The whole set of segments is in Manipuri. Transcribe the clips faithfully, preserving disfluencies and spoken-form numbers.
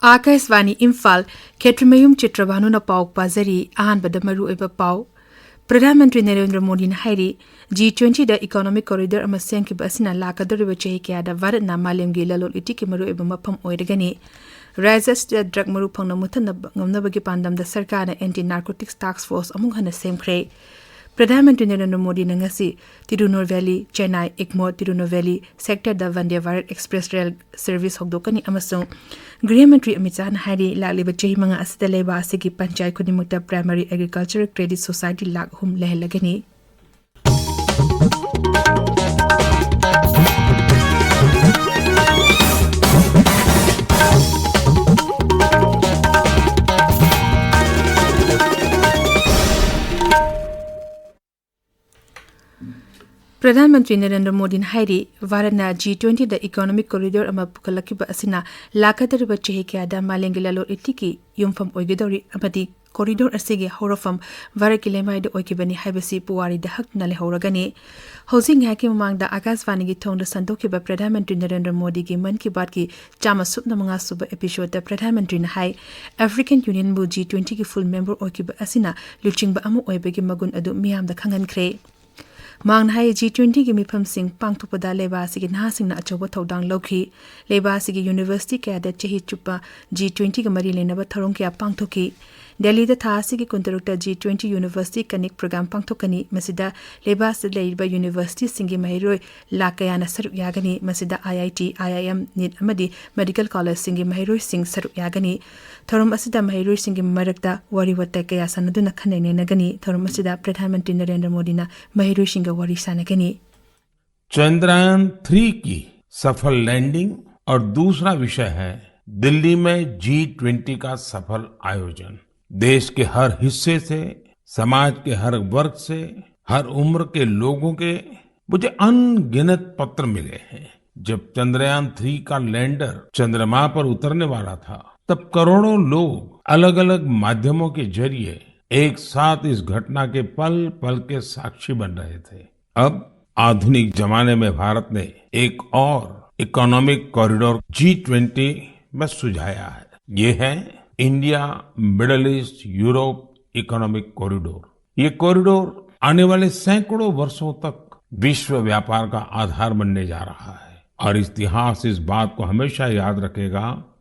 ꯑꯥꯀꯥꯁꯕꯥꯅꯤ ꯏꯝꯐꯥꯜ, ꯈꯦꯇ꯭ꯔꯤꯃꯌꯨꯝ ꯆꯤꯇ꯭ꯔꯚꯥꯅꯨꯅ ꯄꯥꯎ ꯄꯥꯖꯔꯤ꯫ ꯑꯍꯥꯟꯕꯗ ꯃꯔꯨꯑꯣꯏꯕ ꯄꯥꯎ꯫ ꯄ꯭ꯔꯙꯥꯟ ꯃꯟꯇ꯭ꯔꯤ ꯅꯔꯦꯟꯗ꯭ꯔ ꯃꯣꯗꯤꯅ ꯍꯥꯏꯔꯤ, ꯖꯤ ꯇ꯭ꯋꯦꯟꯇꯤꯗ ꯏꯀꯣꯅꯣꯃꯤꯛ ꯀꯣꯔꯤꯗꯣꯔ ꯑꯃ ꯁꯦꯝꯈꯤꯕ ꯑꯁꯤꯅ ꯂꯥꯛꯀꯗꯧꯔꯤꯕ ꯆꯍꯤ ꯀꯌꯥꯗ ꯚꯥꯔꯠꯅ ꯃꯥꯂꯦꯝꯒꯤ ꯂꯂꯣꯟ ꯏꯇꯤꯛꯀꯤ ꯃꯔꯨꯑꯣꯏꯕ ꯃꯐꯝ ꯑꯣꯏꯔꯒꯅꯤ꯫ ꯔꯥꯖ꯭ꯌ ꯑꯁꯤꯗ ꯗ꯭ꯔꯒ ꯃꯔꯨ ꯐꯪꯅ ꯃꯨꯠꯊꯠꯅꯕ ꯉꯝꯅꯕꯒꯤ ꯄꯥꯟꯗꯝꯗ ꯁꯔꯀꯥꯔꯅ ꯑꯦꯟꯇꯤ ꯅꯥꯔꯀꯣꯇꯤꯛꯁ ꯇꯥꯁ꯭ꯛ ꯐꯣꯔꯁ ꯑꯃꯨꯛ ꯍꯟꯅ ꯁꯦꯝꯈ꯭ꯔꯦ꯫ ꯄ꯭ꯔꯙꯥꯟ ꯃꯟꯇ꯭ꯔꯤ ꯅꯔꯦꯟꯗ꯭ꯔ ꯃꯣꯗꯤꯅ ꯉꯁꯤ ꯇꯤꯔꯨꯅꯣꯜꯚꯦꯂꯤ, ꯆꯦꯟꯅꯥꯏ, ꯏꯒꯃꯣꯔ, ꯇꯤꯔꯨꯅꯣꯜꯚꯦꯂꯤ ꯁꯦꯛꯇꯔꯗ Vande Bharat express rail service ꯍꯧꯗꯣꯛꯀꯅꯤ ꯑꯃꯁꯨꯡ ꯒ꯭ꯔꯤꯍ ꯃꯟꯇ꯭ꯔꯤ ꯑꯃꯤꯠ ꯁꯥꯍꯅ ꯍꯥꯏꯔꯤ, ꯂꯥꯛꯂꯤꯕ ꯆꯍꯤ ꯃꯉꯥ ꯑꯁꯤꯗ ꯂꯩꯕꯥꯛ ꯑꯁꯤꯒꯤ ꯄꯟꯆꯥꯌꯠ ꯈꯨꯗꯤꯡꯃꯛꯇ primary agricultural credit society lakh ꯑꯍꯨꯝ ꯂꯩꯍꯜꯂꯒꯅꯤ꯫ ꯄ꯭ꯔꯙꯥꯟ ꯃꯟꯇ꯭ꯔꯤ ꯅꯔꯦꯟꯗ꯭ꯔ ꯃꯣꯗꯤꯅ ꯍꯥꯏꯔꯤ, ꯚꯥꯔꯠꯅ ꯖꯤ ꯇ꯭ꯋꯦꯟꯇꯤꯗ ꯏꯀꯣꯅꯣꯃꯤꯛ ꯀꯣꯔꯤꯗꯣꯔ ꯑꯃ ꯄꯨꯈꯠꯂꯛꯈꯤꯕ ꯑꯁꯤꯅ ꯂꯥꯛꯀꯗꯧꯔꯤꯕ ꯆꯍꯤ ꯀꯌꯥꯗ ꯃꯥꯂꯦꯝꯒꯤ ꯂꯂꯣꯟ ꯏꯇꯤꯛꯀꯤ ꯌꯨꯝꯐꯝ ꯑꯣꯏꯒꯗꯧꯔꯤ ꯑꯃꯗꯤ ꯀꯣꯔꯤꯗꯣꯔ ꯑꯁꯤꯒꯤ ꯍꯧꯔꯛꯐꯝ ꯚꯥꯔꯠꯀꯤ ꯂꯩꯃꯥꯏꯗ ꯑꯣꯏꯈꯤꯕꯅꯤ ꯍꯥꯏꯕꯁꯤ ꯄꯨꯋꯥꯔꯤꯗ ꯍꯛꯇꯨꯅ ꯂꯩꯍꯧꯔꯒꯅꯤ꯫ ꯍꯧꯖꯤꯛ ꯉꯥꯏꯍꯥꯛꯀꯤ ꯃꯃꯥꯡꯗ ꯑꯥꯀꯥꯁꯕꯥꯅꯤꯒꯤ ꯊꯣꯡꯗ ꯁꯟꯗꯣꯛꯈꯤꯕ ꯄ꯭ꯔꯙꯥꯟ ꯃꯟꯇ꯭ꯔꯤ ꯅꯔꯦꯟꯗ꯭ꯔ ꯃꯣꯗꯤꯒꯤ ꯃꯟ ꯀꯤ ꯕꯥꯠꯀꯤ ꯆꯥꯝꯃ ꯁꯨꯞꯅ ꯃꯉꯥ ꯁꯨꯕ ꯑꯦꯄꯤꯁꯣꯗꯇ ꯄ꯭ꯔꯙꯥꯟ ꯃꯟꯇ꯭ꯔꯤꯅ ꯍꯥꯏ, ꯑꯐ꯭ꯔꯤꯀꯟ ꯌꯨꯅꯤꯌꯟꯕꯨ ꯖꯤ ꯇ꯭ꯋꯦꯟꯇꯤꯒꯤ ꯐꯨꯜ ꯃꯦꯝꯕꯔ ꯑꯣꯏꯈꯤꯕ ꯑꯁꯤꯅ ꯂꯨꯆꯤꯡꯕ ꯑꯃ ꯑꯣꯏꯕꯒꯤ ꯃꯒꯨꯟ ꯑꯗꯨ ꯃꯤꯌꯥꯝꯗ ꯈꯪꯍꯟꯈ꯭ꯔꯦ꯫ ꯃꯍꯥꯛꯅ ꯍꯥꯏ, ꯖꯤ ꯇ꯭ꯋꯦꯟꯇꯤꯒꯤ ꯃꯤꯐꯝꯁꯤꯡ ꯄꯥꯡꯊꯣꯛꯄꯗ ꯂꯩꯕꯥꯛ ꯑꯁꯤꯒꯤ ꯅꯍꯥꯁꯤꯡꯅ ꯑꯆꯧꯕ ꯊꯧꯗꯥꯡ ꯂꯧꯈꯤ꯫ ꯂꯩꯕꯥꯛ ꯑꯁꯤꯒꯤ ꯌꯨꯅꯤꯚꯔꯁꯤꯇꯤ ꯀꯌꯥꯗ ꯆꯍꯤ ꯆꯨꯞꯄ ꯖꯤ ꯇ꯭ꯋꯦꯟꯇꯤꯒ ꯃꯔꯤ ꯂꯩꯅꯕ ꯊꯧꯔꯝ ꯀꯌꯥ ꯄꯥꯡꯊꯣꯛꯈꯤ꯫ ꯗꯦꯜꯂꯤꯗ ꯊꯥ ꯑꯁꯤꯒꯤ ꯀꯨꯟꯇꯔꯨꯛꯇ G twenty university connect programme ꯄꯥꯡꯊꯣꯛꯀꯅꯤ꯫ ꯃꯁꯤꯗ ꯂꯩꯕꯥꯛ ꯑꯁꯤꯗ ꯂꯩꯔꯤꯕ ꯌꯨꯅꯤꯚꯔꯁꯤꯇꯤꯁꯤꯡꯒꯤ ꯃꯍꯩꯔꯣꯏ ꯂꯥꯈ ꯀꯌꯥꯅ ꯁꯔꯨꯛ ꯌꯥꯒꯅꯤ꯫ ꯃꯁꯤꯗ ꯑꯥꯏ ꯑꯥꯏ ꯇꯤ, ꯑꯥꯏ ꯑꯥꯏ ꯑꯦꯝ, ꯅꯤꯠ ꯑꯃꯗꯤ ꯃꯦꯗꯤꯀꯦꯜ ꯀꯣꯂꯦꯖꯁꯤꯡꯒꯤ ꯃꯍꯩꯔꯣꯏꯁꯤꯡ ꯁꯔꯨꯛ ꯌꯥꯒꯅꯤ꯫ ꯊꯧꯔꯝ ꯑꯁꯤꯗ ꯃꯍꯩꯔꯣꯏꯁꯤꯡꯒꯤ ꯃꯔꯛꯇ ꯋꯥꯔꯤ ꯋꯥꯇꯥꯏ ꯀꯌꯥ ꯁꯥꯟꯅꯗꯨꯅ ꯈꯟꯅ ꯅꯩꯅꯒꯅꯤ꯫ ꯊꯧꯔꯝ ꯑꯁꯤꯗ ꯄ꯭ꯔꯙꯥꯟ ꯃꯟꯇ꯭ꯔꯤ ꯅꯔꯦꯟꯗ꯭ꯔ ꯃꯣꯗꯤꯅ ꯃꯍꯩꯔꯣꯏꯁꯤꯡꯒ ꯋꯥꯔꯤ ꯁꯥꯟꯅꯒꯅꯤ꯫ चंद्रयान थ्री की सफल लैंडिंग और दूसरा विषय है दिल्ली में जी ट्वेंटी का सफल आयोजन। देश के हर हिस्से से, समाज के हर वर्ग से, हर उम्र के लोगों के मुझे अनगिनत पत्र मिले हैं। जब चंद्रयान थ्री का लैंडर चंद्रमा पर उतरने वाला था, तब करोड़ों लोग अलग-अलग माध्यमों के जरिए एक साथ इस घटना के पल-पल के साक्षी बन रहे थे। अब आधुनिक जमाने में भारत ने एक और इकोनॉमिक कॉरिडोर जी ट्वेंटी में सुझाया है। ये है India middle east Europe economic corridor. ये कॉरिडोर आने वाले सैकड़ों वर्षों तक विश्व व्यापार का आधार बनने जा रहा है और इतिहास इस बात को हमेशा याद रखेगा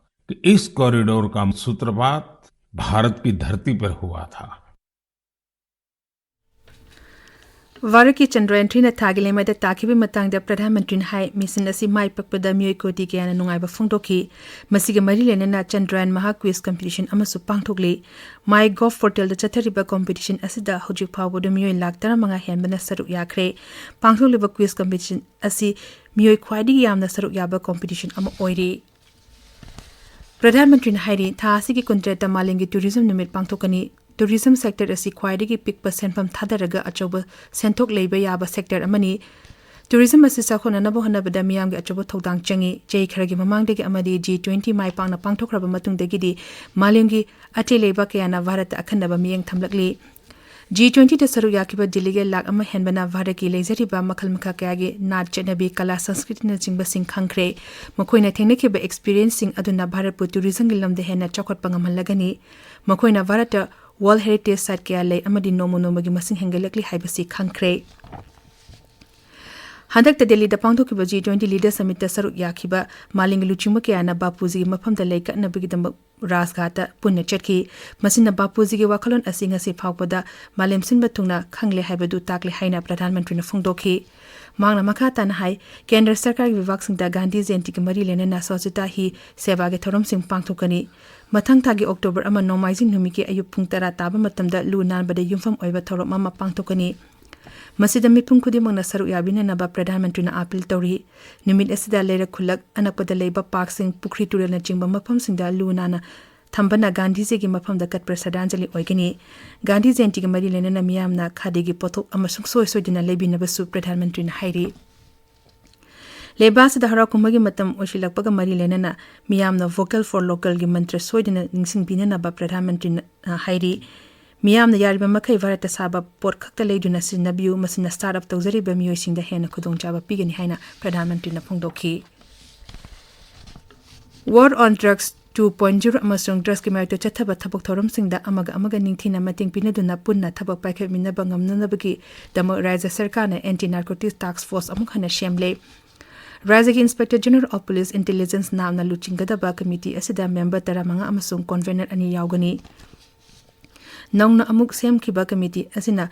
कि इस कॉरिडोर का सूत्रपात भारत की धरती पर हुआ था। ꯚꯥꯔꯠꯀꯤ ꯆꯟꯗ꯭ꯔꯌꯥꯟ ꯊ꯭ꯔꯤꯅ ꯊꯥꯒꯤ ꯂꯩꯃꯥꯏꯗ ꯇꯥꯈꯤꯕꯒꯤ ꯃꯇꯥꯡꯗ ꯄ꯭ꯔꯙꯥꯟ ꯃꯟꯇ꯭ꯔꯤꯅ ꯍꯥꯏ, ꯃꯤꯁꯟ ꯑꯁꯤ ꯃꯥꯏ ꯄꯥꯛꯄꯗ ꯃꯤꯑꯣꯏ ꯀꯣꯇꯤ ꯀꯌꯥꯅ ꯅꯨꯡꯉꯥꯏꯕ ꯐꯣꯡꯗꯣꯛꯈꯤ꯫ ꯃꯁꯤꯒ ꯃꯔꯤ ꯂꯩꯅꯅ ꯆꯟꯗ꯭ꯔꯌꯥꯟ ꯃꯍꯥ ꯀ꯭ꯋꯤꯖ ꯀꯝꯄꯤꯇꯤꯁꯟ ꯑꯃꯁꯨ ꯄꯥꯡꯊꯣꯛꯂꯤ꯫ ꯃꯥꯏ ꯒꯣꯚ ꯄꯣꯔꯇꯦꯜꯗ ꯆꯠꯊꯔꯤꯕ ꯀꯝꯄꯤꯇꯤꯁꯟ ꯑꯁꯤꯗ ꯍꯧꯖꯤꯛ ꯐꯥꯎꯕꯗ ꯃꯤꯑꯣꯏ ꯂꯥꯈ ꯇꯔꯥꯃꯉꯥ ꯍꯦꯟꯕꯅ ꯁꯔꯨꯛ ꯌꯥꯈ꯭ꯔꯦ꯫ ꯄꯥꯡꯊꯣꯛꯂꯤꯕ ꯀ꯭ꯋꯤꯖ ꯀꯝꯄꯤꯇꯤꯁꯟ ꯑꯁꯤ ꯃꯤꯑꯣꯏ ꯈ꯭ꯋꯥꯏꯗꯒꯤ ꯌꯥꯝꯅ ꯁꯔꯨꯛ ꯌꯥꯕ ꯀꯝꯄꯤꯇꯤꯁꯟ ꯑꯃ ꯑꯣꯏꯔꯤ꯫ ꯄ꯭ꯔꯙꯥꯟ ꯃꯟꯇ꯭ꯔꯤꯅ ꯍꯥꯏꯔꯤ, ꯊꯥ ꯑꯁꯤꯒꯤ ꯀꯨꯟꯇꯔꯦꯠꯇ ꯃꯥꯂꯦꯝꯒꯤ ꯇꯨꯔꯤꯖꯝ ꯅꯨꯃꯤꯠ ꯄꯥꯡꯊꯣꯛꯀꯅꯤ꯫ ꯇꯨꯔꯤꯖꯝ ꯁꯦꯛꯇꯔ ꯑꯁꯤ ꯈ꯭ꯋꯥꯏꯗꯒꯤ ꯄꯤꯛꯄ ꯁꯦꯟꯐꯝ ꯊꯥꯗꯔꯒ ꯑꯆꯧꯕ ꯁꯦꯟꯊꯣꯛ ꯂꯩꯕ ꯌꯥꯕ ꯁꯦꯛꯇꯔ ꯑꯃꯅꯤ꯫ ꯇꯨꯔꯤꯖꯝ ꯑꯁꯤ ꯆꯥꯎꯈꯠꯅꯅꯕ ꯍꯣꯠꯅꯕꯗ ꯃꯤꯌꯥꯝꯒꯤ ꯑꯆꯧꯕ ꯊꯧꯗꯥꯡ ꯆꯪꯏ꯫ ꯆꯍꯤ ꯈꯔꯒꯤ ꯃꯃꯥꯡꯗꯒꯤ ꯑꯃꯗꯤ ꯖꯤ ꯇ꯭ꯋꯦꯟꯇꯤ ꯃꯥꯏ ꯄꯥꯛꯅ ꯄꯥꯡꯊꯣꯛꯈ꯭ꯔꯕ ꯃꯇꯨꯡꯗꯒꯤꯗꯤ ꯃꯥꯂꯦꯝꯒꯤ ꯑꯇꯩ ꯂꯩꯕꯥꯛ ꯀꯌꯥꯅ ꯚꯥꯔꯠꯇ ꯑꯈꯟꯅꯕ ꯃꯤꯠꯌꯦꯡ ꯊꯝꯂꯛꯂꯤ꯫ ꯖꯤ ꯇ꯭ꯋꯦꯟꯇꯤꯗ ꯁꯔꯨꯛ ꯌꯥꯈꯤꯕ ꯗꯦꯂꯤꯒꯦꯠ ꯂꯥꯈ ꯑꯃ ꯍꯦꯟꯕꯅ ꯚꯥꯔꯠꯀꯤ ꯂꯩꯖꯔꯤꯕ ꯃꯈꯜ ꯃꯈꯥ ꯀꯌꯥꯒꯤ ꯅꯥꯠ, ꯆꯠꯅꯕꯤ, ꯀꯂꯥ, ꯁꯪꯁꯀ꯭ꯔꯤꯇꯤꯅꯆꯤꯡꯕꯁꯤꯡ ꯈꯪꯈ꯭ꯔꯦ꯫ ꯃꯈꯣꯏꯅ ꯊꯦꯡꯅꯈꯤꯕ ꯑꯦꯛꯁꯄꯤꯔꯤꯌꯦꯟꯁꯁꯤꯡ ꯑꯗꯨꯅ ꯚꯥꯔꯠꯄꯨ ꯇꯨꯔꯤꯖꯝꯒꯤ ꯂꯝꯗ ꯍꯦꯟꯅ ꯆꯥꯎꯈꯠꯄ ꯉꯝꯍꯜꯂꯒꯅꯤ꯫ ꯃꯈꯣꯏꯅ ꯚꯥꯔꯠꯇ ꯋꯥꯔꯜꯗ ꯍꯦꯔꯤꯇꯦꯖ ꯁꯥꯏꯠ ꯀꯌꯥ ꯂꯩ ꯑꯃꯗꯤ ꯅꯣꯡꯃ ꯅꯣꯡꯃꯒꯤ ꯃꯁꯤꯡ ꯍꯦꯟꯒꯠꯂꯛꯂꯤ ꯍꯥꯏꯕꯁꯤ ꯈꯪꯈ꯭ꯔꯦ꯫ ꯍꯟꯗꯛꯇ ꯗꯦꯜꯂꯤꯗ ꯄꯥꯡꯊꯣꯛꯈꯤꯕ ꯖꯤ ꯇ꯭ꯋꯦꯟꯇꯤ ꯂꯤꯗꯔ ꯁꯃꯤꯠꯇ ꯁꯔꯨꯛ ꯌꯥꯈꯤꯕ ꯃꯥꯂꯦꯝꯒꯤ ꯂꯨꯆꯤꯡꯕ ꯀꯌꯥꯅ ꯕꯥꯄꯨꯖꯤꯒꯤ ꯃꯐꯝꯗ ꯂꯩ ꯀꯠꯅꯕꯒꯤꯗꯃꯛ ꯔꯥꯖꯘꯥꯠꯇ ꯄꯨꯟꯅ ꯆꯠꯈꯤ꯫ ꯃꯁꯤꯅ ꯕꯥꯄꯨꯖꯤꯒꯤ ꯋꯥꯈꯜꯂꯣꯟ ꯑꯁꯤ ꯉꯁꯤ ꯐꯥꯎꯕꯗ ꯃꯥꯂꯦꯝ ꯁꯤꯟꯕ ꯊꯨꯡꯅ ꯈꯪꯂꯦ ꯍꯥꯏꯕꯗꯨ ꯇꯥꯛꯂꯦ ꯍꯥꯏꯅ ꯄ꯭ꯔꯙꯥꯟ ꯃꯟꯇ꯭ꯔꯤꯅ ꯐꯣꯡꯗꯣꯛꯈꯤ꯫ ꯃꯍꯥꯛꯅ ꯃꯈꯥ ꯇꯥꯅ ꯍꯥꯏ, ꯀꯦꯟꯗ꯭ꯔ ꯁꯔꯀꯥꯔꯒꯤ ꯕꯤꯚꯥꯒꯁꯤꯡꯗ ꯒꯥꯟꯙꯤ ꯖꯌꯟꯇꯤꯒ ꯃꯔꯤ ꯂꯩꯅꯅ ꯁ꯭ꯋꯥꯆꯤꯇꯥ ꯍꯤ ꯁꯦꯕꯥꯒꯤ ꯊꯧꯔꯝꯁꯤꯡ ꯄꯥꯡꯊꯣꯛꯀꯅꯤ꯫ ꯃꯊꯪ ꯊꯥꯒꯤ ꯑꯣꯛꯇꯣꯕꯔ ꯑꯃ ꯅꯣꯡꯃꯥꯏꯖꯤꯡ ꯅꯨꯃꯤꯠꯀꯤ ꯑꯌꯨꯛ ꯄꯨꯡ ꯇꯔꯥ ꯇꯥꯕ ꯃꯇꯝꯗ ꯂꯨ ꯅꯥꯟꯕꯗ ꯌꯨꯝꯐꯝ ꯑꯣꯏꯕ ꯊꯧꯔꯝ ꯑꯃ ꯄꯥꯡꯊꯣꯛꯀꯅꯤ꯫ ꯃꯁꯤꯗ ꯃꯤꯄꯨꯝ ꯈꯨꯗꯤꯡꯃꯛꯅ ꯁꯔꯨꯛ ꯌꯥꯕꯤꯅꯅꯕ ꯄ꯭ꯔꯙꯥꯟ ꯃꯟꯇ꯭ꯔꯤꯅ ꯑꯥꯄꯤꯜ ꯇꯧꯔꯤ꯫ ꯅꯨꯃꯤꯠ ꯑꯁꯤꯗ ꯂꯩꯔꯛ ꯈꯨꯜꯂꯛ, ꯑꯅꯛꯄꯗ ꯂꯩꯕ ꯄꯥꯔꯛꯁꯤꯡ, ꯄꯨꯈ꯭ꯔꯤ ꯇꯨꯔꯦꯜꯅꯆꯤꯡꯕ ꯃꯐꯝꯁꯤꯡꯗ ꯂꯨ ꯅꯥꯟꯅ ꯊꯝꯕꯅ ꯒꯥꯟꯙꯤꯖꯤꯒꯤ ꯃꯐꯝꯗ ꯀꯠꯄ ꯁ꯭ꯔꯗꯥꯟꯖꯂꯤ ꯑꯣꯏꯒꯅꯤ꯫ ꯒꯥꯟꯙꯤ ꯖꯌꯟꯇꯤꯒꯤ ꯃꯔꯤ ꯂꯩꯅꯅ ꯃꯤꯌꯥꯝꯅ ꯈꯥꯗꯤꯒꯤ ꯄꯣꯠꯊꯣꯛ ꯑꯃ ꯁꯨꯡꯁꯣꯏ ꯁꯣꯏꯗꯅ ꯂꯩꯕꯤꯅꯕꯁꯨ ꯄ꯭ꯔꯙꯥꯟ ꯃꯟꯇ꯭ꯔꯤꯅ ꯍꯥꯏꯔꯤ꯫ ꯂꯩꯕꯥꯛ ꯑꯁꯤꯗ ꯍꯔꯥꯎ ꯀꯨꯝꯍꯩꯒꯤ ꯃꯇꯝ ꯑꯣꯏꯁꯤꯜꯂꯛꯄꯒ ꯃꯔꯤ ꯂꯩꯅꯅ ꯃꯤꯌꯥꯝꯅ Vocal for Localꯒꯤ ꯃꯟꯇ꯭ꯔ ꯁꯣꯏꯗꯅ ꯅꯤꯡꯁꯤꯡꯕꯤꯅꯅꯕ ꯄ꯭ꯔꯙꯥꯟ ꯃꯟꯇ꯭ꯔꯤꯅ, ꯑ, ꯍꯥꯏꯔꯤ꯫ ꯃꯤꯌꯥꯝꯅ ꯌꯥꯔꯤꯕ ꯃꯈꯩ ꯚꯥꯔꯠꯇ ꯁꯥꯕ ꯄꯣꯠ ꯈꯛꯇ ꯂꯩꯗꯨꯅ ꯁꯤꯖꯤꯟꯅꯕꯤꯌꯨ, ꯃꯁꯤꯅ ꯁ꯭ꯇꯥꯔꯠ ꯑꯞ ꯇꯧꯖꯔꯤꯕ ꯃꯤꯑꯣꯏꯁꯤꯡꯗ ꯍꯦꯟꯅ ꯈꯨꯗꯣꯡꯆꯥꯕ ꯄꯤꯒꯅꯤ ꯍꯥꯏꯅ ꯄ꯭ꯔꯙꯥꯟ ꯃꯟꯇ꯭ꯔꯤꯅ ꯐꯣꯡꯗꯣꯛꯈꯤ꯫ War on Drugs two point zero ꯑꯃꯁꯨꯡ ꯗ꯭ꯔꯒꯁꯀꯤ ꯃꯥꯌꯣꯛꯇ ꯆꯠꯊꯕ ꯊꯕꯛ ꯊꯧꯔꯝꯁꯤꯡꯗ ꯑꯃꯒ ꯑꯃꯒ ꯅꯤꯡꯊꯤꯅ ꯃꯇꯦꯡ ꯄꯤꯅꯗꯨꯅ ꯄꯨꯟꯅ ꯊꯕꯛ ꯄꯥꯏꯈꯠꯃꯤꯟꯅꯕ ꯉꯝꯅꯅꯕꯒꯤꯗꯃꯛ ꯔꯥꯖ꯭ꯌ ꯁꯔꯀꯥꯔꯅ ꯑꯦꯟꯇꯤ ꯅꯥꯔꯀꯣꯇꯤꯛꯁ ꯇꯥꯁ꯭ꯛ ꯐꯣꯔꯁ ꯑꯃꯨꯛ ꯍꯟꯅ ꯁꯦꯝꯂꯦ꯫ ꯔꯥꯖ꯭ꯌꯒꯤ inspector general of police intelligence ꯅꯥꯝꯅ ꯂꯨꯆꯤꯡꯒꯗꯕ ꯀꯃꯤꯇꯤ ꯑꯁꯤꯗ ꯃꯦꯝꯕꯔ ꯇꯔꯥꯃꯉꯥ ꯑꯃꯁꯨꯡ ꯀꯣꯟꯚꯦꯅꯔ ꯑꯅꯤ ꯌꯥꯎꯒꯅꯤ꯫ ꯅꯧꯅ ꯑꯃꯨꯛ ꯁꯦꯝꯈꯤꯕ ꯀꯃꯤꯇꯤ ꯑꯁꯤꯅ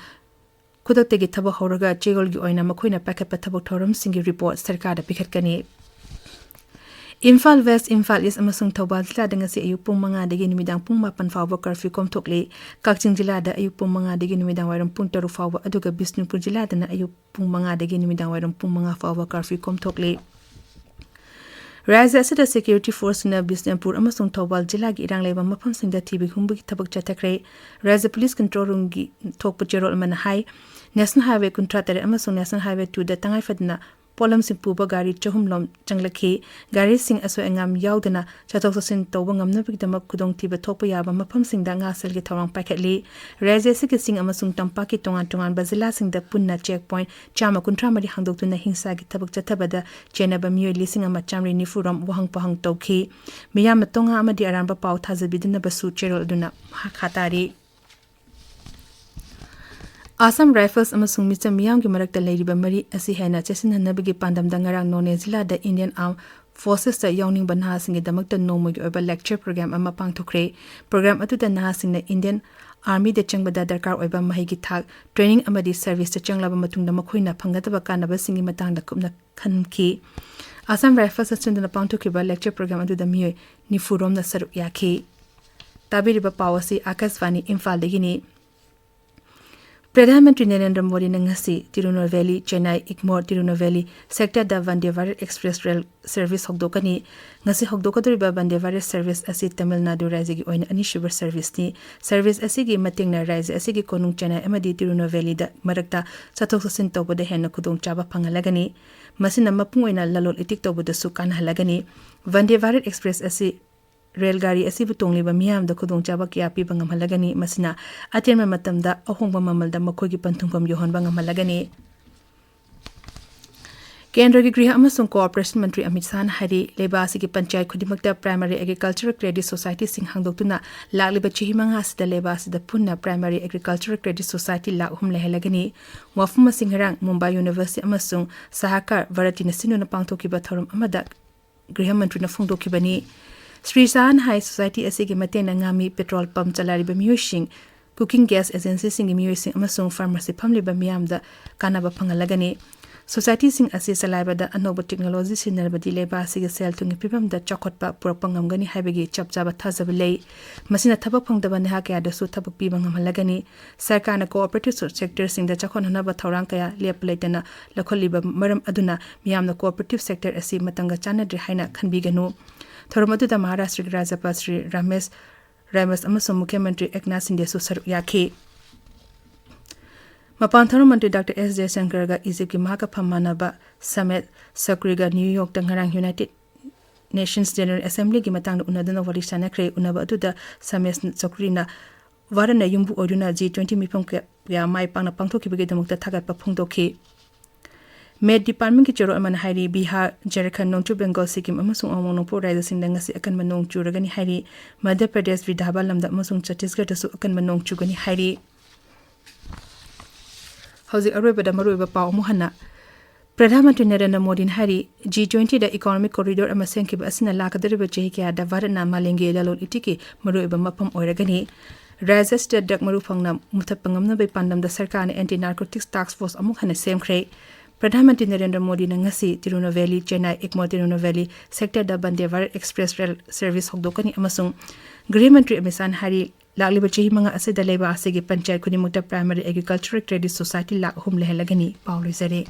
ꯈꯨꯗꯛꯇꯒꯤ ꯊꯕꯛ ꯍꯧꯔꯒ ꯆꯌꯣꯜꯒꯤ ꯑꯣꯏꯅ ꯃꯈꯣꯏꯅ ꯄꯥꯏꯈꯠꯄ ꯊꯕꯛ ꯊꯧꯔꯝꯁꯤꯡꯒꯤ ꯔꯤꯄꯣꯔꯠ ꯁꯔꯀꯥꯔꯗ ꯄꯤꯈꯠꯀꯅꯤ꯫ ꯏꯝꯐꯥꯜ ꯋꯦꯁ꯭ꯠ, ꯏꯝꯐꯥꯜ ꯏꯁ꯭ꯠ ꯑꯃꯁꯨꯡ ꯊꯧꯕꯥꯜ ꯖꯤꯂꯥꯗ ꯉꯁꯤ ꯑꯌꯨꯛ ꯄꯨꯡ ꯃꯉꯥꯗꯒꯤ ꯅꯨꯃꯤꯗꯥꯡ ꯄꯨꯡ ꯃꯥꯄꯟ ꯐꯥꯎꯕ ꯀꯔꯐ꯭ꯌꯨ ꯀꯣꯝꯊꯣꯛꯂꯤ꯫ ꯀꯛꯆꯤꯡ ꯖꯤꯂꯥꯗ ꯑꯌꯨꯛ ꯄꯨꯡ ꯃꯉꯥꯗꯒꯤ ꯅꯨꯃꯤꯗꯥꯡ ꯋꯥꯏꯔꯝ ꯄꯨꯡ ꯇꯔꯨꯛ ꯐꯥꯎꯕ, ꯑꯗꯨꯒ ꯕꯤꯁꯅꯨꯄꯨꯔ ꯖꯤꯂꯥꯗꯅ ꯑꯌꯨꯛ ꯄꯨꯡ ꯃꯉꯥꯗꯒꯤ ꯅꯨꯃꯤꯗꯥꯡ ꯋꯥꯏꯔꯝ ꯄꯨꯡ ꯃꯉꯥ ꯐꯥꯎꯕ ꯀꯔꯐ꯭ꯌꯨ ꯀꯣꯝꯊꯣꯛꯂꯤ꯫ ꯔꯥꯖ꯭ꯌ ꯑꯁꯤꯗ ꯁꯦꯀ꯭ꯌꯨꯔꯤꯇꯤ ꯐꯣꯔꯁꯅ ꯕꯤꯁꯅꯨꯄꯨꯔ ꯑꯃꯁꯨꯡ ꯊꯧꯕꯥꯜ ꯖꯤꯂꯥꯒꯤ ꯏꯔꯥꯡ ꯂꯩꯕ ꯃꯐꯝꯁꯤꯡꯗ ꯊꯤꯕꯤ ꯍꯨꯝꯕꯒꯤ ꯊꯕꯛ ꯆꯠꯊꯈ꯭ꯔꯦ꯫ ꯔꯥꯖ꯭ꯌ ꯄꯨꯂꯤꯁ ꯀꯟꯇ꯭ꯔꯣꯜ ꯔꯨꯝꯒꯤ ꯊꯣꯛꯄ ꯆꯦꯔꯣꯜ ꯑꯃꯅ ꯍꯥꯏ, ꯅꯦꯁꯅꯦꯜ ꯍꯥꯏꯋꯦ ꯀꯨꯟꯊ꯭ꯔꯥ ꯇꯔꯦꯠ ꯑꯃꯁꯨꯡ ꯅꯦꯁꯅꯦꯜ ꯍꯥꯏꯋꯦ ꯇꯨꯗ ꯇꯉꯥꯏ ꯐꯗꯅ ꯄꯣꯠꯂꯝꯁꯤꯡ ꯄꯨꯕ ꯒꯥꯔꯤ ꯆꯍꯨꯝ ꯂꯣꯝ ꯆꯪꯂꯛꯈꯤ꯫ ꯒꯥꯔꯤꯁꯤꯡ ꯑꯁꯣꯏ ꯑꯉꯥꯝ ꯌꯥꯎꯗꯅ ꯆꯠꯊꯣꯛ ꯆꯠꯁꯤꯟ ꯇꯧꯕ ꯉꯝꯅꯕꯒꯤꯗꯃꯛ ꯈꯨꯗꯣꯡꯊꯤꯕ ꯊꯣꯛꯄ ꯌꯥꯕ ꯃꯐꯝꯁꯤꯡꯗ ꯉꯥꯛꯁꯦꯜꯒꯤ ꯊꯧꯔꯥꯡ ꯄꯥꯏꯈꯠꯂꯤ꯫ ꯔꯥꯖ꯭ꯌ ꯑꯁꯤꯒꯤ ꯆꯤꯡ ꯑꯃꯁꯨꯡ ꯇꯝꯄꯥꯛꯀꯤ ꯇꯣꯉꯥꯟ ꯇꯣꯉꯥꯟꯕ ꯖꯤꯂꯥꯁꯤꯡꯗ ꯄꯨꯟꯅ ꯆꯦꯛ ꯄꯣꯏꯟꯠ ꯆꯥꯝꯃ ꯀꯨꯟꯊ꯭ꯔꯥ ꯃꯔꯤ ꯍꯥꯡꯗꯣꯛꯇꯨꯅ ꯍꯤꯡꯁꯥꯒꯤ ꯊꯕꯛ ꯆꯠꯊꯕꯗ ꯆꯦꯟꯅꯕ ꯃꯤꯑꯣꯏ ꯂꯤꯁꯤꯡ ꯑꯃ ꯆꯥꯃꯔꯤ ꯅꯤꯐꯨ ꯔꯣꯝ ꯋꯥꯍꯪ ꯄꯥꯎꯍꯪ ꯇꯧꯈꯤ꯫ ꯃꯤꯌꯥꯝꯅ ꯇꯣꯉꯥ ꯑꯃꯗꯤ ꯑꯔꯥꯟꯕ ꯄꯥꯎ ꯊꯥꯖꯕꯤꯗꯅꯕꯁꯨ ꯆꯦꯔꯣꯜ ꯑꯗꯨꯅ ꯃꯈꯥ ꯇꯥꯔꯤ꯫ ꯑꯁꯥꯝ ꯔꯥꯏꯐꯜꯁ ꯑꯃꯁꯨꯡ ꯃꯤꯆꯝ ꯃꯤꯌꯥꯝꯒꯤ ꯃꯔꯛꯇ ꯂꯩꯔꯤꯕ ꯃꯔꯤ ꯑꯁꯤ ꯍꯦꯟꯅ ꯆꯦꯠꯁꯤꯟꯍꯟꯅꯕꯒꯤ ꯄꯥꯟꯗꯝꯗ ꯉꯔꯥꯡ ꯅꯣꯅꯦ ꯖꯤꯂꯥꯗ ꯏꯟꯗꯤꯌꯟ ꯑꯥꯔꯝ ꯐꯣꯔꯁꯦꯁꯇ ꯌꯥꯎꯅꯤꯡꯕ ꯅꯍꯥꯁꯤꯡꯒꯤꯗꯃꯛꯇ ꯅꯣꯡꯃꯒꯤ ꯑꯣꯏꯕ ꯂꯦꯛꯆꯔ ꯄ꯭ꯔꯣꯒ꯭ꯔꯥꯝ ꯑꯃ ꯄꯥꯡꯊꯣꯛꯈ꯭ꯔꯦ꯫ ꯄ꯭ꯔꯣꯒ꯭ꯔꯥꯝ ꯑꯗꯨꯗ ꯅꯍꯥꯁꯤꯡꯅ ꯏꯟꯗꯤꯌꯟ ꯑꯥꯔꯃꯤꯗ ꯆꯪꯕꯗ ꯗꯔꯀꯥꯔ ꯑꯣꯏꯕ ꯃꯍꯩꯒꯤ ꯊꯥꯛ, ꯇ꯭ꯔꯦꯅꯤꯡ ꯑꯃꯗꯤ ꯁꯔꯚꯤꯁꯇ ꯆꯪꯂꯕ ꯃꯇꯨꯡꯗ ꯃꯈꯣꯏꯅ ꯐꯪꯒꯗꯕ ꯀꯥꯟꯅꯕꯁꯤꯡꯒꯤ ꯃꯇꯥꯡꯗ ꯀꯨꯞꯅ ꯈꯟꯈꯤ꯫ ꯑꯁꯥꯝ ꯔꯥꯏꯐꯜꯁꯅ ꯁꯤꯟꯗꯨꯅ ꯄꯥꯡꯊꯣꯛꯈꯤꯕ ꯂꯦꯛꯆꯔ ꯄ꯭ꯔꯣꯒ꯭ꯔꯥꯝ ꯑꯗꯨꯗ ꯃꯤꯑꯣꯏ ꯅꯤꯐꯨ ꯔꯣꯝꯅ ꯁꯔꯨꯛ ꯌꯥꯈꯤ꯫ ꯇꯥꯕꯤꯔꯤꯕ ꯄꯥꯎ ꯑꯁꯤ ꯑꯥꯀꯥꯁꯕꯥꯅꯤ ꯏꯝꯐꯥꯜꯗꯒꯤꯅꯤ꯫ ꯄ꯭ꯔꯙꯥꯟ ꯃꯟꯇ꯭ꯔꯤ ꯅꯔꯦꯟꯗ꯭ꯔ ꯃꯣꯗꯤꯅ ꯉꯁꯤ ꯇꯤꯔꯨꯅꯦꯜꯚꯦꯂꯤ, ꯆꯦꯟꯅꯥꯏ, ꯏꯒꯃꯣꯔ, ꯇꯤꯔꯨꯅꯦꯜꯚꯦꯂꯤ ꯁꯦꯛꯇꯔꯗ Vande Bharat express rail service ꯍꯧꯗꯣꯛꯀꯅꯤ꯫ ꯉꯁꯤ ꯍꯧꯗꯣꯛꯀꯗꯧꯔꯤꯕ ꯚꯟꯗꯦ ꯚꯥꯔꯠ ꯁꯔꯚꯤꯁ ꯑꯁꯤ ꯇꯃꯤꯜ ꯅꯥꯗꯨ ꯔꯥꯖ꯭ꯌꯒꯤ ꯑꯣꯏꯅ ꯑꯅꯤꯁꯨꯕ ꯁꯔꯚꯤꯁꯅꯤ꯫ ꯁꯔꯚꯤꯁ ꯑꯁꯤꯒꯤ ꯃꯇꯦꯡꯅ ꯔꯥꯖ꯭ꯌ ꯑꯁꯤꯒꯤ ꯀꯣꯅꯨꯡ ꯆꯦꯟꯅꯥꯏ ꯑꯃꯗꯤ ꯇꯤꯔꯨꯅꯦꯜꯚꯦꯂꯤꯗ ꯃꯔꯛꯇ ꯆꯠꯊꯣꯛ ꯆꯠꯁꯤꯟ ꯇꯧꯕꯗ ꯍꯦꯟꯅ ꯈꯨꯗꯣꯡꯆꯥꯕ ꯐꯪꯍꯜꯂꯒꯅꯤ꯫ ꯃꯁꯤꯅ ꯃꯄꯨꯡ ꯑꯣꯏꯅ ꯂꯂꯣꯟ ꯏꯇꯤꯛ ꯇꯧꯕꯗꯁꯨ ꯀꯥꯟꯅꯍꯜꯂꯒꯅꯤ꯫ ꯚꯟꯗꯦ ꯚꯥꯔꯠ ꯑꯦꯛꯁꯄ꯭ꯔꯦꯁ ꯑꯁꯤ ꯔꯦꯜ ꯒꯥꯔꯤ ꯑꯁꯤꯕꯨ ꯇꯣꯡꯂꯤꯕ ꯃꯤꯌꯥꯝꯗ ꯈꯨꯗꯣꯡꯆꯥꯕ ꯀꯌꯥ ꯄꯤꯕ ꯉꯝꯍꯜꯂꯒꯅꯤ꯫ ꯃꯁꯤꯅ ꯑꯇꯦꯟꯕ ꯃꯇꯝꯗ ꯑꯍꯣꯡꯕ ꯃꯃꯜꯗ ꯃꯈꯣꯏꯒꯤ ꯄꯟꯊꯨꯡꯐꯝ ꯌꯧꯍꯟꯕ ꯉꯝꯍꯜꯂꯒꯅꯤ꯫ ꯀꯦꯟꯗ꯭ꯔꯒꯤ ꯒ꯭ꯔꯤꯍ ꯑꯃꯁꯨꯡ ꯀꯣꯑꯣꯄꯔꯦꯁꯟ ꯃꯟꯇ꯭ꯔꯤ ꯑꯃꯤꯠ ꯁꯥꯍꯅ ꯍꯥꯏꯔꯤ, ꯂꯩꯕꯥꯛ ꯑꯁꯤꯒꯤ ꯄꯟꯆꯥꯌꯠ ꯈꯨꯗꯤꯡꯃꯛꯇ ꯄ꯭ꯔꯥꯏꯃꯥꯔꯤ ꯑꯦꯒ꯭ꯔꯤꯀꯜꯆꯔꯦꯜ ꯀ꯭ꯔꯦꯗꯤꯠ ꯁꯣꯁꯥꯏꯇꯤꯁꯤꯡ ꯍꯥꯡꯗꯣꯛꯇꯨꯅ ꯂꯥꯛꯂꯤꯕ ꯆꯍꯤ ꯃꯉꯥ ꯑꯁꯤꯗ ꯂꯩꯕꯥꯛ ꯑꯁꯤꯗ ꯄꯨꯟꯅ primary agricultural credit society lakh ꯑꯍꯨꯝ ꯂꯩꯍꯜꯂꯒꯅꯤ꯫ ꯋꯥꯐꯝ ꯑꯁꯤ ꯉꯔꯥꯡ ꯃꯨꯝꯕꯥꯏ ꯌꯨꯅꯤꯚꯔꯁꯤꯇꯤ ꯑꯃꯁꯨꯡ ꯁꯍꯥꯀꯥꯔ ꯚꯥꯔꯇꯤꯅ ꯁꯤꯟꯗꯨꯅ ꯄꯥꯡꯊꯣꯛꯈꯤꯕ ꯊꯧꯔꯝ ꯑꯃꯗ ꯒ꯭ꯔꯤꯍ ꯃꯟꯇ꯭ꯔꯤꯅ ꯐꯣꯡꯗꯣꯛꯈꯤꯕꯅꯤ꯫ ꯁ꯭ꯔꯤ ꯁꯥꯍꯅ ꯍꯥꯏ, ꯁꯣꯁꯥꯏꯇꯤ ꯑꯁꯤꯒꯤ ꯃꯇꯦꯡꯅ ꯉꯥꯃꯤ, ꯄꯦꯇ꯭ꯔꯣꯜ ꯄꯝ ꯆꯂꯥꯏꯔꯤꯕ ꯃꯤꯑꯣꯏꯁꯤꯡ, ꯀꯨꯀꯤꯡ ꯒ꯭ꯌꯥꯁ ꯑꯦꯖꯦꯟꯁꯤꯁꯤꯡꯒꯤ ꯃꯤꯑꯣꯏꯁꯤꯡ ꯑꯃꯁꯨꯡ ꯐꯥꯔꯃꯥꯁꯤ ꯐꯝꯂꯤꯕ ꯃꯤꯌꯥꯝꯗ ꯀꯥꯟꯅꯕ ꯐꯪꯍꯜꯂꯒꯅꯤ꯫ ꯁꯣꯁꯥꯏꯇꯤꯁꯤꯡ ꯑꯁꯤ ꯆꯂꯥꯏꯕꯗ ꯑꯅꯧꯕ ꯇꯦꯛꯅꯣꯂꯣꯖꯤ ꯁꯤꯖꯤꯟꯅꯔꯕꯗꯤ ꯂꯩꯕꯥꯛ ꯑꯁꯤꯒꯤ ꯁꯦꯜ-ꯊꯨꯝꯒꯤ ꯐꯤꯕꯝꯗ ꯆꯥꯎꯈꯠꯄ ꯄꯨꯔꯛꯄ ꯉꯝꯒꯅꯤ ꯍꯥꯏꯕꯒꯤ ꯆꯞ ꯆꯥꯕ ꯊꯥꯖꯕ ꯂꯩ꯫ ꯃꯁꯤꯅ ꯊꯕꯛ ꯐꯪꯗꯕ ꯅꯍꯥ ꯀꯌꯥꯗꯁꯨ ꯊꯕꯛ ꯄꯤꯕ ꯉꯝꯍꯜꯂꯒꯅꯤ꯫ ꯁꯔꯀꯥꯔꯅ ꯀꯣꯑꯣꯄꯔꯦꯇꯤꯚ ꯁꯦꯛꯇꯔꯁꯤꯡꯗ ꯆꯥꯎꯈꯠꯍꯟꯅꯕ ꯊꯧꯔꯥꯡ ꯀꯌꯥ ꯂꯦꯞꯄ ꯂꯩꯇꯅ ꯂꯧꯈꯠꯂꯤꯕ ꯃꯔꯝ ꯑꯗꯨꯅ ꯃꯤꯌꯥꯝꯅ ꯀꯣꯑꯣꯄꯔꯦꯇꯤꯚ ꯁꯦꯛꯇꯔ ꯑꯁꯤ ꯃꯇꯝꯒ ꯆꯥꯟꯅꯗ꯭ꯔꯦ ꯍꯥꯏꯅ ꯈꯟꯕꯤꯒꯅꯨ꯫ ꯊꯧꯔꯝ ꯑꯗꯨꯗ ꯃꯍꯥꯔꯥꯁꯇ꯭ꯔꯒꯤ ꯔꯥꯖ꯭ꯌꯄꯥꯜ ꯁ꯭ꯔꯤ ꯔꯥꯃꯦꯁ ꯔꯥꯃꯦꯁ ꯑꯃꯁꯨꯡ ꯃꯨꯈ꯭ꯌ ꯃꯟꯇ꯭ꯔꯤ ꯑꯦꯛꯅꯥꯊ ꯁꯤꯟꯗꯦꯁꯨ ꯁꯔꯨꯛ ꯌꯥꯈꯤ꯫ ꯃꯄꯥꯟ ꯊꯧꯔꯝ ꯃꯟꯇ꯭ꯔꯤ ꯗꯥꯛꯇꯔ ꯑꯦꯁ ꯖꯌꯁꯪꯀꯔꯒ ꯏꯖꯤꯞꯀꯤ ꯃꯍꯥꯛꯀ ꯐꯝ ꯃꯥꯟꯅꯕ ꯁꯃꯦꯠ ꯁꯀ꯭ꯔꯤꯒ ꯅ꯭ꯌꯨ ꯌꯣꯔꯛꯇ ꯉꯔꯥꯡ ꯌꯨꯅꯥꯏꯇꯦꯗ ꯅꯦꯁꯟꯁ ꯖꯦꯅꯔꯦꯜ ꯑꯦꯁꯦꯝꯕ꯭ꯂꯤꯒꯤ ꯃꯇꯥꯡꯗ ꯎꯅꯗꯨꯅ ꯋꯥꯔꯤ ꯁꯥꯅꯈ꯭ꯔꯦ꯫ ꯎꯅꯕ ꯑꯗꯨꯗ ꯁꯃꯦꯠ ꯁꯀ꯭ꯔꯤꯅ ꯚꯥꯔꯠꯅ ꯌꯨꯝꯕꯨ ꯑꯣꯏꯗꯨꯅ ꯖꯤ ꯇ꯭ꯋꯦꯟꯇꯤ ꯃꯤꯐꯝ ꯀꯌꯥ ꯀꯌꯥ ꯃꯥꯏ ꯄꯥꯛꯅ ꯄꯥꯡꯊꯣꯛꯈꯤꯕꯒꯤꯗꯃꯛꯇ ꯊꯥꯒꯠꯄ ꯐꯣꯡꯗꯣꯛꯈꯤ꯫ ꯃꯦꯠ ꯗꯤꯄꯥꯔꯠꯃꯦꯟꯒꯤ ꯆꯦꯔꯣꯜ ꯑꯃꯅ ꯍꯥꯏꯔꯤ, ꯕꯤꯍꯥꯔ, ꯖꯔꯈꯟ, ꯅꯣꯡꯆꯨꯞ ꯕꯦꯡꯒꯣꯜ, ꯁꯤꯛꯀꯤꯝ ꯑꯃꯁꯨꯡ ꯑꯋꯥꯡ ꯅꯣꯡꯄꯣꯛ ꯔꯥꯖ꯭ꯌꯁꯤꯡꯗ ꯉꯁꯤ ꯑꯀꯟꯕ ꯅꯣꯡ ꯆꯨꯔꯒꯅꯤ ꯍꯥꯏꯔꯤ꯫ ꯃꯙ꯭ꯌ ꯄ꯭ꯔꯗꯦꯁ, ꯕꯤꯗꯥꯔꯚ ꯂꯝꯗꯝ ꯑꯃꯁꯨꯡ ꯆꯠꯇꯤꯁꯒꯔꯗꯁꯨ ꯑꯀꯟꯕ ꯅꯣꯡ ꯆꯨꯒꯅꯤ ꯍꯥꯏꯔꯤ꯫ ꯍꯧꯖꯤꯛ ꯑꯔꯣꯏꯕꯗ ꯃꯔꯨꯑꯣꯏꯕ ꯄꯥꯎ ꯑꯃꯨꯛ ꯍꯟꯅ꯫ ꯄ꯭ꯔꯙꯥꯟ ꯃꯟꯇ꯭ꯔꯤ ꯅꯔꯦꯟꯗ꯭ꯔ ꯃꯣꯗꯤꯅ ꯍꯥꯏꯔꯤ, ꯖꯤ ꯇ꯭ꯋꯦꯟꯇꯤꯗ ꯏꯀꯣꯅꯣꯃꯤꯛ ꯀꯣꯔꯤꯗꯣꯔ ꯑꯃ ꯁꯦꯝꯈꯤꯕ ꯑꯁꯤꯅ ꯂꯥꯛꯀꯗꯧꯔꯤꯕ ꯆꯍꯤ ꯀꯌꯥꯗ ꯚꯥꯔꯠꯅ ꯃꯥꯂꯦꯝꯒꯤ ꯂꯂꯣꯟ ꯏꯇꯤꯛꯀꯤ ꯃꯔꯨꯑꯣꯏꯕ ꯃꯐꯝ ꯑꯣꯏꯔꯒꯅꯤ꯫ ꯔꯥꯖ꯭ꯌ ꯑꯁꯤꯗ ꯗ꯭ꯔꯒ ꯃꯔꯨ ꯐꯪꯅ ꯃꯨꯊꯠꯄ ꯉꯝꯅꯕꯒꯤ ꯄꯥꯟꯗꯝꯗ ꯁꯔꯀꯥꯔꯅ ꯑꯦꯟꯇꯤ ꯅꯥꯔꯀꯣꯇꯤꯛꯁ ꯇꯥꯛꯁ ꯐꯣꯔꯁ ꯑꯃꯨꯛ ꯍꯟꯅ ꯁꯦꯝꯈ꯭ꯔꯦ꯫ ꯄ꯭ꯔꯙꯥꯟ ꯃꯟꯇ꯭ꯔꯤ ꯅꯔꯦꯟꯗ꯭ꯔ ꯃꯣꯗꯤꯅ ꯉꯁꯤ ꯇꯤꯔꯨꯅꯣꯚꯦꯂꯤ, ꯆꯦꯟꯅꯥꯏ, ꯏꯒꯃꯣꯔ ꯇꯤꯔꯨꯅꯣꯚꯦꯂꯤ ꯁꯦꯛꯇꯔꯗ ꯕꯟꯗꯦ ꯚꯥꯔꯠ ꯑꯦꯛꯁꯄ꯭ꯔꯦꯁ ꯔꯦꯜ ꯁꯔꯚꯤꯁ ꯍꯧꯗꯣꯛꯀꯅꯤ ꯑꯃꯁꯨꯡ ꯒ꯭ꯔꯤꯍ ꯃꯟꯇ꯭ꯔꯤ ꯑꯃꯤꯠ ꯁꯥꯍꯅ ꯍꯥꯏꯔꯤ, ꯂꯥꯛꯂꯤꯕ ꯆꯍꯤ ꯃꯉꯥ ꯑꯁꯤꯗ ꯂꯩꯕꯥꯛ ꯑꯁꯤꯒꯤ ꯄꯟꯆꯥꯌꯠ ꯈꯨꯗꯤꯡꯃꯛꯇ primary agricultural credit society lakh ꯑꯍꯨꯝ ꯂꯩꯍꯜꯂꯒꯅꯤ꯫ ꯄꯥꯎ ꯂꯣꯏꯖꯔꯦ꯫